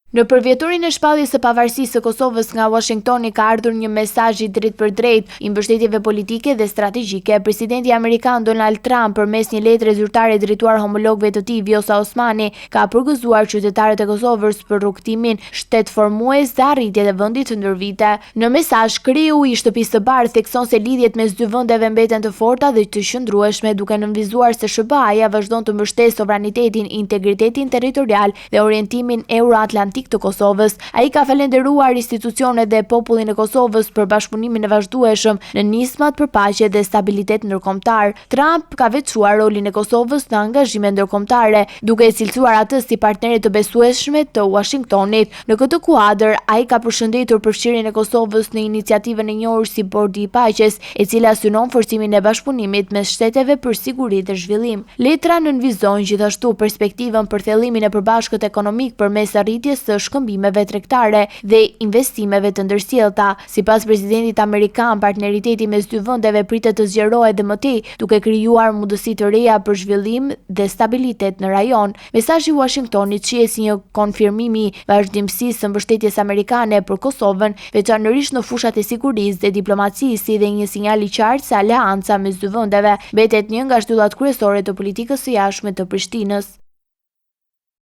Në përvjetorin e shpalljes së pavarësisë së Kosovës nga Uashingtoni ka ardhur një mesazh i drejtpërdrejtë i mbështetjeve politike dhe strategjike. Presidenti amerikan Donald Trump përmes një letre zyrtare drejtuar homologëve të tij Vjosa Osmani ka përgëzuar qytetarët e Kosovës për rrugëtimin shtetformues dhe arritjet e vendit ndër vite. Në mesazh, kreu i Shtëpisë së Bardhë thekson se lidhjet mes dy vendeve mbeten të forta dhe të qëndrueshme, duke nënvizuar se SHBA-ja vazhdon të mbështesë sovranitetin, integritetin territorial dhe orientimin euroatlantik të Kosovës. Ai ka falënderuar institucionet dhe popullin e Kosovës për bashkëpunimin e vazhdueshëm në nismat për paqe dhe stabilitet ndërkombëtar. Trump ka veçuar rolin e Kosovës në angazhime ndërkombëtare, duke e cilësuar atë si partnere të besueshme të Uashingtonit. Në këtë kuadër, ai ka përshëndetur përfshirjen e Kosovës në iniciativën e njohur si Bordi i Paqes, e cila synon forcimin e bashkëpunimit mes shteteve për siguri dhe zhvillim. Letra nënvizon gjithashtu perspektivën për thellimin e përbashkët ekonomik përmes rritjes së shkëmbimeve tregtare dhe investimeve të ndërsjellta. Sipas presidentit amerikan, partneriteti mes dy vendeve pritet të zgjerohet dhe më tej, duke krijuar mundësi të reja për zhvillim dhe stabilitet në rajon. Mesazhi i Uashingtonit shihet si një konfirmim i vazhdimësisë së mbështetjes amerikane për Kosovën, veçanërisht në fushat e sigurisë dhe diplomacisë, si dhe një sinjal i qartë se aleanca mes dy vendeve mbetet një nga shtyllat kryesore të politikës së jashtme të Prishtinës.